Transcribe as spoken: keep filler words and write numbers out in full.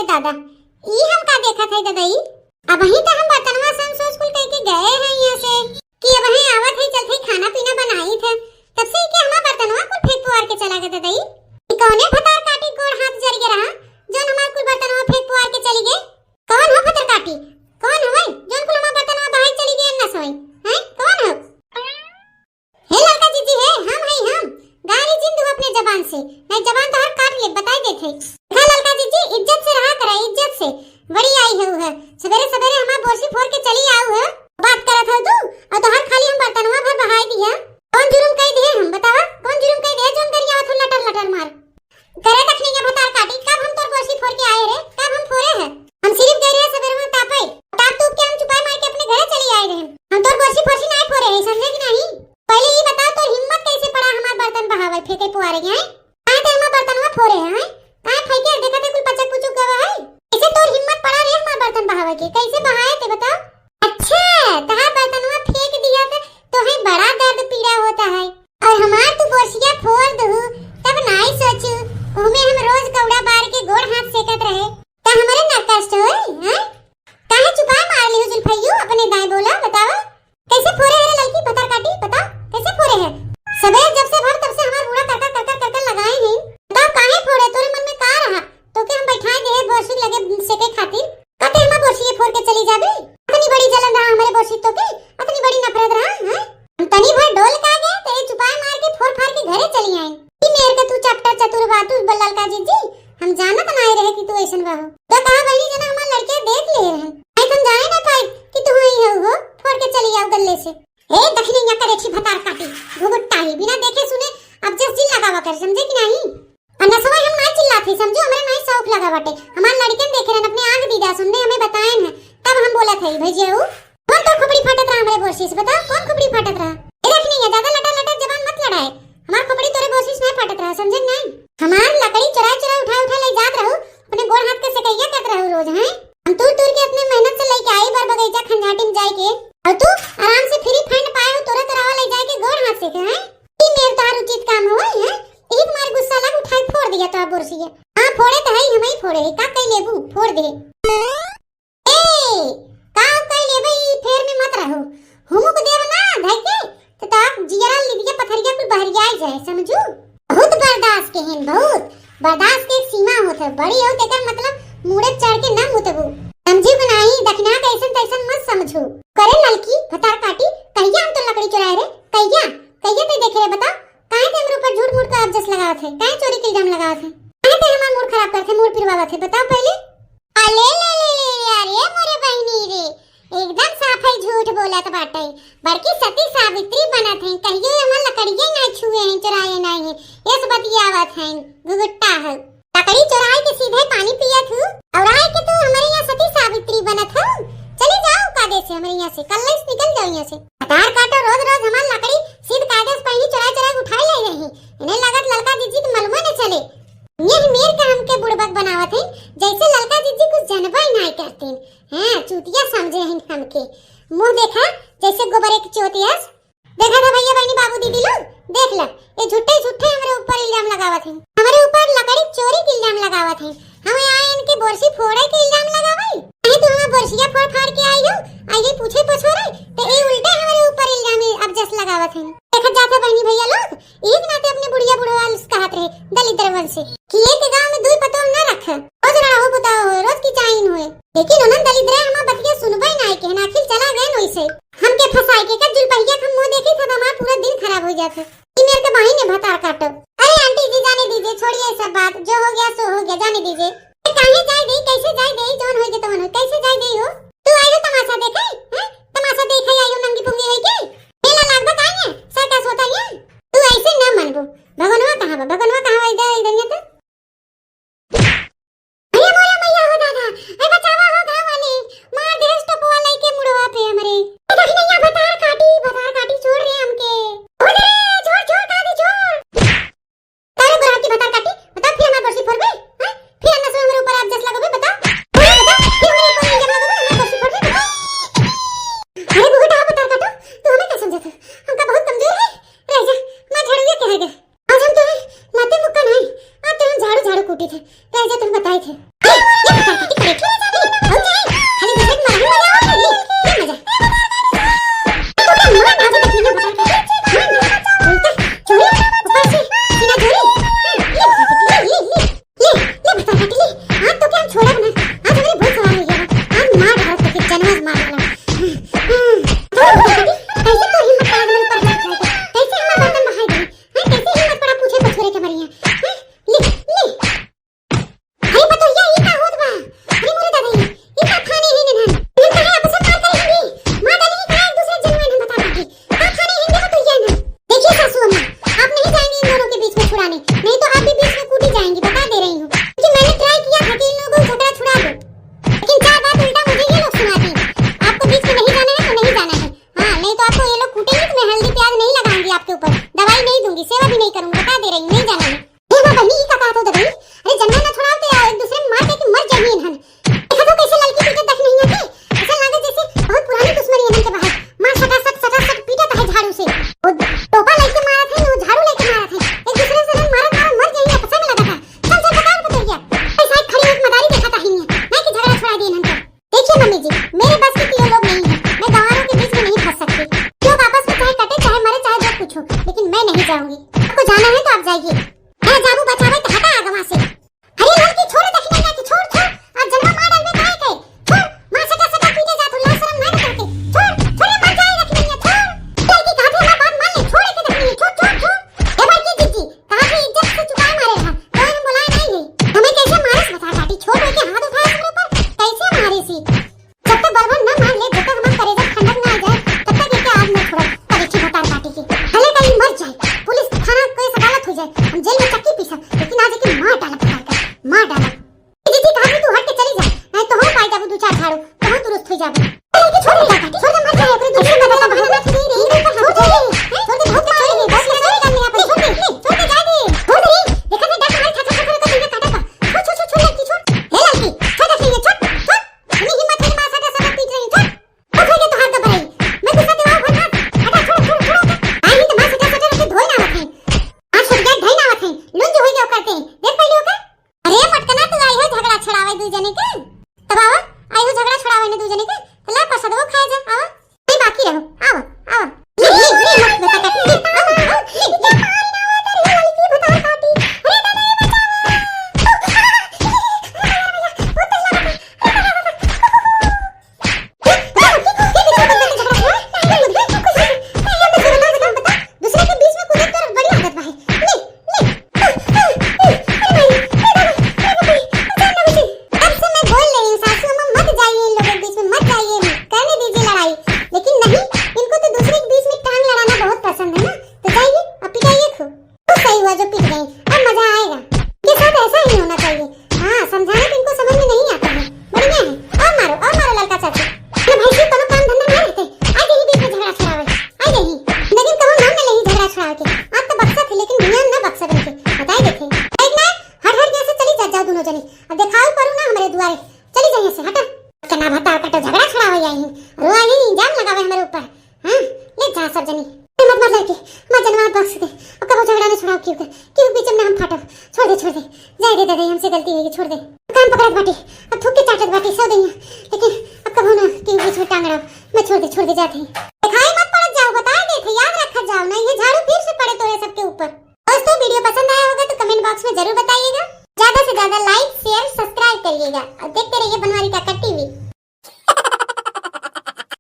दादा, ई हम का देखत है ददई? अबहीं त हम बर्तनवा संग सोच कुल कइके गए हैं यहाँ से कि अबहीं आवत है, चलत है खाना पीना बनाइत है, तब से इके हमार बर्तनवा कुल फेंक पुआर के चला गए ददई। ई कौने भतार काटी गोड़ हाथ जरि गए रहा, जौन हमार कुल बर्तनवा फेंक पुआर के चली गए? कौन हो भतार काटी? कौन हो भाई, जौन कुल हमार बर्तनवा बहाई चली गए, अन्ना सोई? हैं, कौन हो? हे ललका जीजी, हे, हम हई हम। गारी जिन दू अपने जबान से, नहीं जबान तोहर काट ले, बताई देत है। देखा ललका जीजी, इज्जत से रहा करे, इज्जत से। बड़ी आई है उहे, सबेरे सबेरे हमार बोरसी फोर के चली आऊ है। बात करत हो तू, और तोहर खाली हम बर्तनवा भर बहाई दिया। कौन जुर्म कई दिए हम, बतावा? कौन जुर्म कई दिए, जौन गरियावत हो लटर लटर मार? करे दखिनैया भतार काटी, कब हम तोर बोरसी फोर के आए रे, कब हम फोरे है? हम सिर्फ गए रहे सबेरवा तापे, ताप तूप के हम चुपाई मार के अपने घरे चली आए रहे। हम तोर बोरसी फोरसी नाय फोरे है, समझे कि नहीं? पहले ई बताओ, तोर हिम्मत कैसे पड़ा हमार बर्तन बहावे, फेंके पुआरे के, हैं? काहे ते हमार बर्तनवा फोरे है, हैं? काहे फेंके? देखा ते कुल पचक पुचुक गवा है। कैसे तोर हिम्मत पड़ा रे हमार बर्तन बहावे के? कैसे बहाए ते बताओ? अच्छा, तहार बर्तनवा फेंक दिया त तोहे बड़ा दर्द पीड़ा होता है, और हमार तू बोरसिया फोर दहू, तब नाई सोचू, ओमे हम रोज कौड़ा बार के गोड़ हाथ सेकत रहे, त हमरे ना कष्ट होई, हैं? काहे चुपाई मार लिहू जुल्फैयू, अपने दाएं बोला, बतावा, कैसे फोरे है रे ललकी भतार काटी, बताओ, कैसे फोरे है? सबेर जब से भर तब से हमार बूढ़ा करकर करकर करकर लगाए हैं, बताओ काहे फोरे, तोरे मन में का रहा? तोके हम बैठाए देहे बोरसी लगे सेके खातिर, का ते हमार बोरसी फोर के चली जाबे? अतनी बड़ी जलन रहा हमरे बोरसी तोके, अतनी बड़ी नफरत रहा, हैं? हम तनी भर डोल का गए, ते चुपाई मार के फोर फार के घरे चली आई। ई मेर के तू चपटा चतुर बा, तू ललका जीजी, हम जानत नाय रहे कि तू ऐसन बा हो। तो कहा बहनी जना हमार लड़के देख ले रहन, नहीं तो हम जाने ना पाई कि तू ही हो, हो, फोर के चली आओ गल्ले से। ए दखिनैया करेठी भतार काटी, घुघुट्टा ही, बिना देखे सुने अब जस जिन लगावा कर, समझे कि नहीं? और नसवा हम नाय चिल्लात है, समझो, हमरे नाय शौक लगा बाटे, हमार लड़कन देखे रहन, अपने आँख दीदा सुनने हमें बताएन है, तब हम बोलत है भैया ऊ। कौन तोर खोपड़ी फाटत रहा हमरे बोरसी से, बताओ कौन खोपड़ी फाटत रहा? ए दखिनैया, ज्यादा लटर लटर जबान मत लड़ाए, हमार खोपड़ी तोरे बोरसी से नाय फाटत रहा, समझे नहीं? हमार लकड़ी चुराए चुराए उठाए उठाए ले जात रहू, अपने गोड़ हाथ के सेकैया करत रहू रोज, हैं? हम तूर तूर के अपने मेहनत से लेके आई बार बगीचा खंजाटी में जाए के, और तू आराम से फ्री फंड पाए हो, तोरा तोरावा ले जाए के गोड़ हाथ सेके, हैं? ई मेर तोहार उचित काम होई, हैं? एक मार गुस्सा लग उठाई फोर दिया तोहार बोरसिया। हाँ, फोड़े त हई, हमई फोड़े हई, का कई लेबू? फोर दे। ए, का कई लेबे, ई फेर में मत रहू। हुमुक देब ना धई के, त तोहार जियरा लिदिया पथरिया कुल बहरिया जाए, समझू? बहुत बर्दाश्त के हिन, बहुत। बर्दाश्त के एक सीमा होत है, बड़ी हो तेकर मतलब मूड़े चढ़ के न मुतबू। समझू कि नाही, दखिना के ऐसन तैसन मत समझू। करे ललकी भतार काटी, कहिया हम तो लकड़ी चुराए रे, कहिया? कहिया ते देखे रे, बताओ? काहे ते हमरे ऊपर झूठ मूठ का अब जस लगावत है? काहे चोरी के इल्जाम लगावत है? काहे ते हमार मूड खराब करत है, मूड पिरवावत है? बताओ पहले। अले ले ले ले ले, अरे मोरे बहिनी रे, एकदम साफे झूठ बोलत बाटे। बड़की सती सावित्री बनत है, कहियो हमार लकड़िये ना छुए हैं, चुराए नहीं है, यस बतियावत हैं, घुघुट्टा है। लकड़ी चुराए के सीधे पानी पियत हूँ, और आए के तू हमारे यहाँ सती सावित्री बनत हो। चले जाओ कायदे से हमारे यहाँ से, कल से निकल जाओ यहाँ से। भतार काटो, रोज रोज हमार लकड़ी सीध कायदे से पहली चुराए चुराए उठाए ले रही। इन्हें लगत ललका जीजी के मालूम न चले। ये मेर का हमके बुड़बक बनावत है, जैसे ललका जीजी कुछ जनबा ही नाय करतीन। हाँ, चूतिया समझे हैं हमके। मुँह देखा जैसे गोबरे की चोतियस। देखा था भैया बहनी बाबू दीदी लोग, देख ला, ये झूठे झूठे हमारे ऊपर इल्जाम लगावत हैं, हमारे ऊपर लकड़ी चोरी के इल्जाम लगावत हैं। हम यहाँ इनके बोरसी फोड़े के इल्जाम लगावई, नहीं तू हमार बोरसिया फोड़ फाड़ के आई हो, आई पूछे पछोरे, तो ये उल्टे हमारे ऊपर इल्जाम अब जस लगावत हैं। देखा जाता बहनी भैया लोग, एक नाते अपने बुढ़िया बुढ़वा से कहत रहे दलिद्रवन से कि एक गांव में दुई पतोह ना रख, रोज रहो बुताओ हो, रोज की चाइन होए, लेकिन उन्हन दलिद्र हमार बतिया सुनबे ना के, नाखिल चला गए वैसे। हमके फंसाए के का जुलपहिया के मुंह देखी था, हमार पूरा दिन खराब हो जात है। ई मेर के बहिन ने भतार काटो। अरे आंटी जी जाने दीजिए, छोड़िए सब बात, जो हो गया सो हो गया, जाने दीजिए। ए, काहे जाए दे, कैसे जाए दे, जौन होई के तवन होई, कैसे जाए दे हो? तू आइलो तमाशा देखे, हैं? तमाशा देखे आइलो नंगी पुंगी होई के? मेला लागबा काहे? सर्कस होता है? तू ऐसे न मनबो। भगवानवा कहाँ बा? भगवानवा कहाँ बा? इधर, इधर ये तो। अरे मोरे मैया हो दादा, ए बचावा हो गाँव वाले, मार दे स्टोपवा लेके मुड़वा पे हमरे। ए दखिनैया भतार काटी, भतार काटी छोड़ रे हमके। ओ रे, छोड़, छोड़, काटी, छोड़। तारे बुढ़ा की भतार काटी, बता फिर हमार बरसी फोड़बे, हैं? फिर अन्ना से हमरे ऊपर आप जस लगबे, बता। बोले बता, फिर हमरे ऊपर इल्जाम लगबे, हमार बरसी फोड़बे, बता। अरे बुढ़ा भतार काटो, तू हमें क्या समझत है? हमका बहुत कमजोर है, रह जा, मार झाड़ू ये कह दे। आज हम तोरे लाते मुक्का नहीं, आज कूटी थे, कहे जे तुम बताए थे। ए, ये भतार काटी करे, खेले जाने, हो जाए, खाली दूसरे की मारने वाला हो, ये, ये मजा। तो क्या मार डाल दे, ये भतार काटी, मार डाल, उल्टा, चोरी, ऊपर से, सीना चोरी, हाँ, ये भतार काटी, ये, ये, ये, ये, ये भतार काटी, ये, आज तो क्या हम छोड़ा बना, आज हमारी बहुत सवाल हो गया, आज मार डाल, तो फिर जनवास मार डाला। हाँ, हाँ, तो भतार काटी, कैसे तो हिम्मत पड़ा, मैंने ऊपर हाथ उठाया था, कैसे हमारा बर्तन बहाई दी, हाँ, कैसे हिम्मत पड़ा, पूछे तो छोरे के मरी है, हाँ, ले, ले। अरे पतोहिया, ई का होत बा? अरे मोरे दादा, ई, ई का ठाने ही ननहन? इनहन काहे आपस में मार करे हिंदी? मार डाली ही का एक दूसरे के जनवा इनहन भतार काटी? का ठाने हिंदी पतोहिया इनहन? देखिए सासू अम्मा, आप नहीं जाएंगे इन दोनों के बीच में छुड़ाने, नहीं तो आप भी बीच में कूटी जाएंगी, बता दे रही हूँ। क्योंकि मैंने try किया था कि इन लोगों को झगड़ा छुड़ा दूँ, लेकिन चार बात उल्टा मुझे ये लोग सुनाते हैं। आपको बीच में नहीं जाना है तो नहीं जाना है। हाँ, नहीं तो आपको ये लोग कूटेंगे तो मैं हल्दी प्याज नहीं लगाऊंगी आपके ऊपर, दवाई नहीं दूंगी, सेवा भी नहीं करूंगी, बता दे रही हूँ, नहीं जाना है। ए हो बहिनी, ई का कहत हो ददई? अरे जनवा ना छोड़ाओ तो यार, एक दूसरे में मार के कि मर जाइए इनहन। देखा तो कैसे ललकी पीटत देख नहीं आती? ऐसा लागे जैसे बहुत पुरानी दुश्मनी इनहन के बाहर। मार सटासट, सटासट पीटत है झाड़ू से। वो टोपा लेके मारत है, वो झाड़ू लेके मारत है। एक दूसरे से इनहन मारत मारत मर जाइए, पसंद लगा था। चल, चल, बता पतोहिया। ऐसा एक खड़ी एक मदारी देखा था ही नहीं, नहीं कि झगड़ा छुड़ा दिए इनहन के। देखिए मम्मी जी, मेरे बस की तो ये लोग नहीं है, मैं गंवारों के बीच में नहीं फंस सकती। लोग आपस में चाहे कटे, चाहे मरे, चाहे जो कुछ हो, लेकिन मैं नहीं जाऊंगी। आपको जाना है तो आप जाइए। अरे जाबू बचावे तो हटा आगे वहाँ से। अरे लड़की छोड़, देखने ना कि छोड़, छोड़। आज जनवा मार डालबे काहे के? छोड़, माँ सटा सटा पीटे जात हो, लाज शरम ना करके। छोड़, छोड़, मर जाए देखने ना, छोड़। लड़की कहा थे, हमार बात मान ले, छोड़ के देखने, छोड़, छोड़, छोड़। ए बड़की जीजी, कहा थे इज्जत से चुकाए मारे रहा, तो हम बुलाए नहीं है। हमें कैसे मारे से बता काटी, छोड़ के हाथ उठाए हमरे ऊपर, कैसे मारे सी? जब तक बलवन ना मार ले, जब तक हमार करेजा ठंडक ना आ जाए, तब तक एके आज ना छोड़ब। कभी की भतार काटी के, भले कहीं मर जाए, पुलिस थाना केस अदालत हो जाए, हम जेल में चक्की पीसब, लेकिन आज एके मार डालब भतार का, मार डालब। ए दीदी, कहा थी तू हट के चली जा, नहीं तो हम पाई जाबू दो चार झाड़ू, तो हम दुरुस्त हो जाबू। अरे, एके छोड़ दे, छोड़ दे, मर जाए, अपने दूसरे का बता, बहाना छोड़ दे, छोड़ दे, छोड़ दे, बहुत छोड़ दे, बहुत छोड़ दे, छोड़ दे, छोड़ दे, जा दे, छोड़ दे, देखा थे, डर हमारे छाछा छाछा का तुमने काटा था, छोड़, छोड़, छोड़, छोड़, लड़की, छोड़, हे लड़की, छोड़ दे, छोड़, छोड़। इतनी हिम्मत है, मार सटा सटा पीट रही, छोड़। अब हो गया तोहार का बड़ाई। मैं गुस्सा दिमाग भर हाथ। हटा, छोड़, छोड़, छोड़, हटा। आई नहीं तो मार सटा सटा रखे धोए ना आवत है। आज सट गए धोए ना आवत है। लुंज हो गया करते हैं। देख पहले होकर। अरे पटकना तू आई हो झगड़ा छुड़ावे दू जने के। तब आवा, आई हो झगड़ा छुड़ावे ने दू जने के। तो ला प्रसाद वो खाए जा, आवा। नहीं बाकी रहो, आवा, आवा। ले, ले, ले, मत बेटा, ले, आवा, आवा, ले, ले। दूसरे के बीच में कूदे तोर बड़ी आदत बा है। ले, ले। तब से मैं बोल रही हूँ, सासू अम्मा, मत जाइए इन लोगों के बीच में, मत जाइए, करने दीजिए लड़ाई। लेकिन नहीं, इनको तो दूसरे के बीच में टांग लड़ाना बहुत पसंद है ना, तो जाइए और पिटाइए खूब। तो सही हुआ जो पिट गई, अब मजा आएगा। के साथ ऐसा ही होना चाहिए। हाँ, समझाना तो इनको समझ में नहीं आता है। बढ़िया है, और मारो, और मारो ललका चाची। अरे भाई जी, कोनो काम धंधा ना रहते, आ यही बीच में झगड़ा छुड़ावे, आ यही। लेकिन कहूँ नाम न लेही झगड़ा छुड़ावे के। आज तो बक्सा थे, लेकिन दुनिया में ना बक्सा देखे, बताए देखे। एक ना, हट हट के ऐसे चली जा, जाओ दोनों जने। अब देखाओ परू ना हमारे दुआरे, चली जाइए से, हटा। के ना भत्ता काटो, झगड़ा छुड़ावे आई हैं, रो आई हैं, इल्जाम लगावे हमारे ऊपर। हाँ, ले जा सब जनी। मत मत लड़की, मत जनवा बक्स दे। अब कबो झगड़ा न छुड़ाओ क्यों के, क्यों बीच में हम फाटो। छोड़ दे, छोड़ दे, जाए दे दादा, हमसे गलती होगी, छोड़ दे। कान पकड़त बाटी, अब थूक के चाटत बाटी, सौ दइया, लेकिन अब कबो ना क्यों बीच में टांग अड़ाओ। मैं छोड़ दे, छोर दे जात ही। दिखाई मत पड़त जाओ, बताए देत ही, याद रखत जाओ, नहीं ये झाड़ू फिर से पड़े तोरे सबके ऊपर। दोस्तों, वीडियो पसंद आया होगा तो कमेंट बॉक्स में जरूर बताइएगा। ज्यादा से ज्यादा लाइक, शेयर, सब्सक्राइब करिएगा और देखते रहिए बनवारी काका टीवी।